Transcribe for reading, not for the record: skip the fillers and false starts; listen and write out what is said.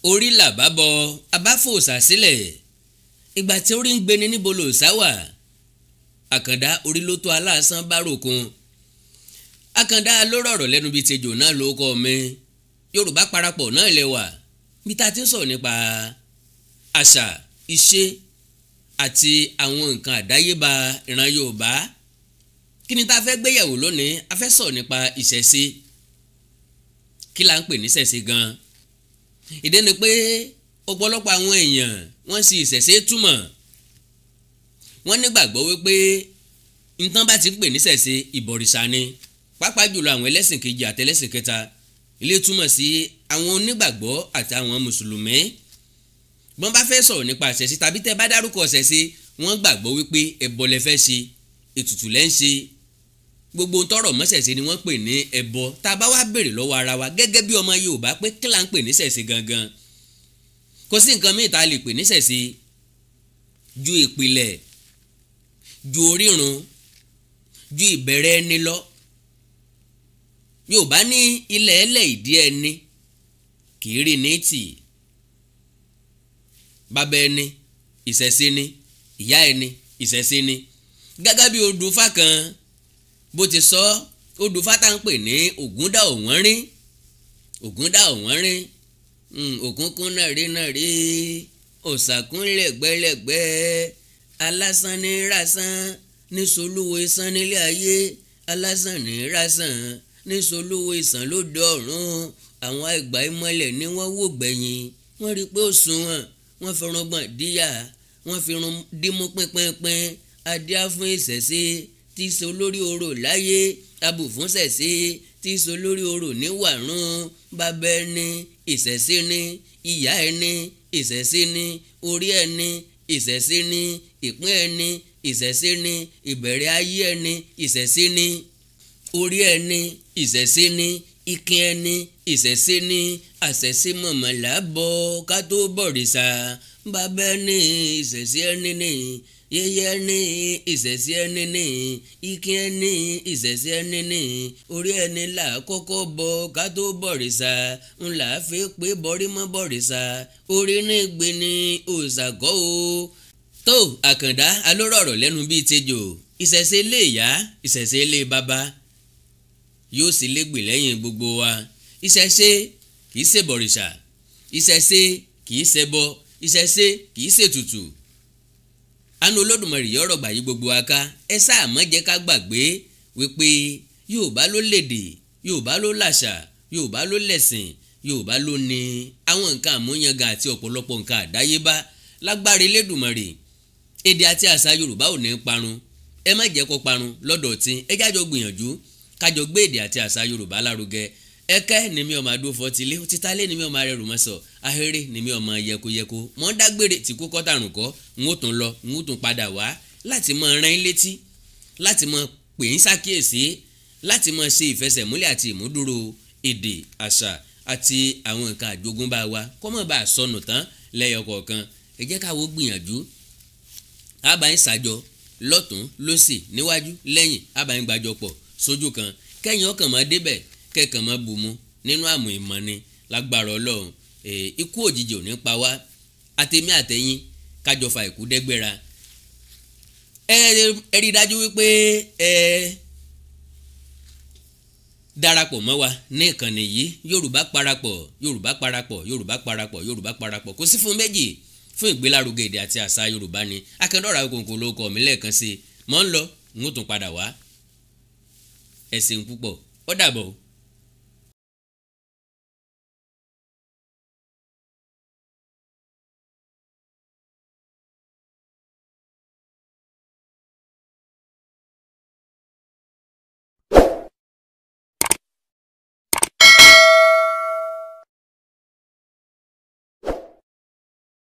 Orí làbá bọ abáfòsà sílẹ̀. Ìgbà tí orí ń gbéni níbo lò sáwà. Àkàndá orí ló tó aláàsán bá ròkun. Àkàndá ló rọ̀rọ̀ lẹ́nu bíi tejò náà ló kọ́ mi. Yorùbá parapọ̀ náà lẹ́wà bí tá a ti ń sọ̀rọ̀ nípa àṣà, ìṣe àti àwọn nǹkan àdáyébá ìran Yorùbá. Kí ni tá a fẹ́ gbéyẹ̀wò lónìí? A fẹ́ sọ̀rọ̀ nípa ìṣẹ̀ṣe. Kí la ń pè ní ìṣẹ̀ṣe gan-an? Ìdí ni pé ọ̀pọ̀lọpọ̀ àwọn èèyàn wọ́n sì ìṣẹ̀ṣe túmọ̀. Wọ́n nígbàgbọ́ wípé nǹkan bá ti ń pè ní ìṣẹ̀ṣe ìbọ̀rìṣà ni, pàápàá jùlọ àwọn ẹlẹ́sìn kejì àti ẹlẹ́sìn kẹta. Ilé túmọ̀ sí àwọn onígbàgbọ́ àti àwọn mùsùlùmí. Bọ́n bá fẹ́ sọ̀rọ̀ nípa ìṣẹ̀ṣe tàbí tẹ́ bá dárúkọ ìṣẹ̀ṣe, wọ́n gbàgbọ́ wípé ẹbọ lẹ fẹ́ ṣe, ètùtù lẹ́ ń ṣe. Gbogbo tọrọ mọ́ṣẹ̀ṣe ni wọ́n pè ní ẹbọ. Tá a bá wá béèrè lọ́wọ́ ara wa gẹ́gẹ́ bí ọmọ Yorùbá pé kí là ń pè ní ìṣẹ̀ṣe gangan, kò sí nǹkan míì tá a lè pè ní ìṣẹ̀ṣe ju ìpìlẹ̀, ju orírun, ju ìbẹ̀rẹ̀ ẹni lọ. Yorùbá ní ilẹ̀ ẹlẹ̀ ìdí ẹni kì í rí ní tì. Bàbá ẹni ìṣẹ̀ṣe ni, ìyá ẹni ìṣẹ̀ṣe ni. Gẹ́gẹ́ bí odùfá kan bó ti sọ, odùfá tá ń pè ní Ògúndà Ọ̀wọ́nrín. Ògúndà Ọ̀wọ́nrín, òkúnkún náà rí náà rí, òsàkún lẹ́gbẹ́lẹ́gbẹ́, alásán ní rásán ní solúwo ìsàn nílé ayé, alásán ní rásán ní solúwo ìsàn lóde ọ̀run. Àwọn àgbà ìmọ̀lẹ̀ ni wọ́n wò gbẹ̀yìn, wọ́n rí i pé ó sunwọ̀n, wọ́n fi irùngbọ̀n díyà, wọ́n fi irun dímú pínpínpín. Adíá fún ìṣẹ̀ṣe tí í ṣe olórí orò láyé, abù fún ṣẹ̀ṣe tí í ṣe olórí orò níwàrún. Bàbá ẹni ìṣẹ̀ṣe ni, ìyá ẹni ìṣẹ̀ṣe ni, orí ẹni ìṣẹ̀ṣe ni, ìpín ẹni ìṣẹ̀ṣe ni, ìbẹ̀rẹ̀ ayé ẹni ìṣẹ̀ṣe ni, orí ẹni ìṣẹ̀ṣe ni, ìkín ẹni ìṣẹ̀ṣe ni. Àṣẹ̀ṣe mọ̀mọ́ làbọ̀ ká tó bọ̀rìṣà. Bàbá ẹni ìṣẹ̀ṣe ẹni ni, yẹyẹ ẹni ìṣẹ̀ṣe ẹni ni, ìkín ẹni ìṣẹ̀ṣe ẹni ni, orí ẹni là kọ́kọ́ bọ ká tó bọ̀rìṣà. Ńlá fi pé bọ́rí mọ́ bọ̀rìṣà, orí ní gbé ní òòṣà kọ́ o. Tó Àkàndá alórọ̀rọ̀ lẹ́nu bíi tejò. Ìṣẹ̀ṣe lé ìyá, ìṣẹ̀ṣe lé bàbá, yóò sì légbè lẹ́yìn gbogbo wa. Ìṣẹ̀ṣe kì í ṣe bọ̀rìṣà, ìṣẹ̀ṣe kì í ṣẹbọ, ìṣẹ̀ṣe kì í ṣètùtù. Àánú Olódùmarè yọ̀rọ̀ gbà yí gbogbo wa ká. Ẹ sáà má jẹ́ ká gbàgbé wípé Yorùbá ló lèdè, Yorùbá ló làṣà, Yorùbá ló lẹ̀sìn, Yorùbá ló ní àwọn nǹkan àmúyangàn àti ọ̀pọ̀lọpọ̀ nǹkan àdáyébá. Lágbára Elédùmarè, èdè àti àṣà Yorùbá ò ní parun. Ẹ má jẹ́ kó parun lọ́dọ̀ tí ẹ jájọ gbìyànjú kájọ gbé èdè àti àṣà Yorùbá lárugẹ. Ẹkẹ ni mi ọmọ adó fọtílé, títalé ni mi ọmọ arẹrù mọ́sọ̀, ahéré ni mi ọmọ yẹkoyẹko. Mọ́ dágbére tí kú kọ́tàrùn kọ́, n ó tún lọ, n ó tún padà wá láti mọ rán yín létí, láti mọ pè yín ṣàkíyèsí, láti mọ ṣe ìfẹsẹ̀múlẹ̀ àti ìmúdúró èdè, àṣà àti àwọn nǹkan àjogúnbá wa kó má bàa sọnù tán lẹ́yọ kọ̀ọ̀kan. Ẹ jẹ́ ká wo gbìyànjú, àbá yín ṣàjọ lọ́tún lọ́sì, níwájú lẹ́yìn, àbá yín gbàjọ pọ̀ sójú kan, kẹ́yìn ọkàn máa débẹ̀, kẹ́kàn máa bù mu nínú àmù ìmọ̀ ni. Lágbára Ọlọ́run, ikú òjijì ò ní pa wá, àtẹ̀mí àtẹ̀yìn kájọ fa ìkú dẹ́gbẹ́ra. Ẹ rí i dájú wípé ẹ darapọ̀ mọ́ wa ní ìkànnì yìí, Yorùbá Parapọ̀, Yorùbá Parapọ̀, Yorùbá Parapọ̀, Yorùbá Parapọ̀. Kò sí fún méjì, fún ìgbélárugẹ èdè àti àṣà Yorùbá ni. Akẹ́ndọ̀rà Òkòǹkò ló kọ́ mi lẹ́ẹ̀kan sí i. Mọ́ ń lọ, n ó tún padà wá. Ẹ ṣeun púpọ̀, ó dàbọ̀.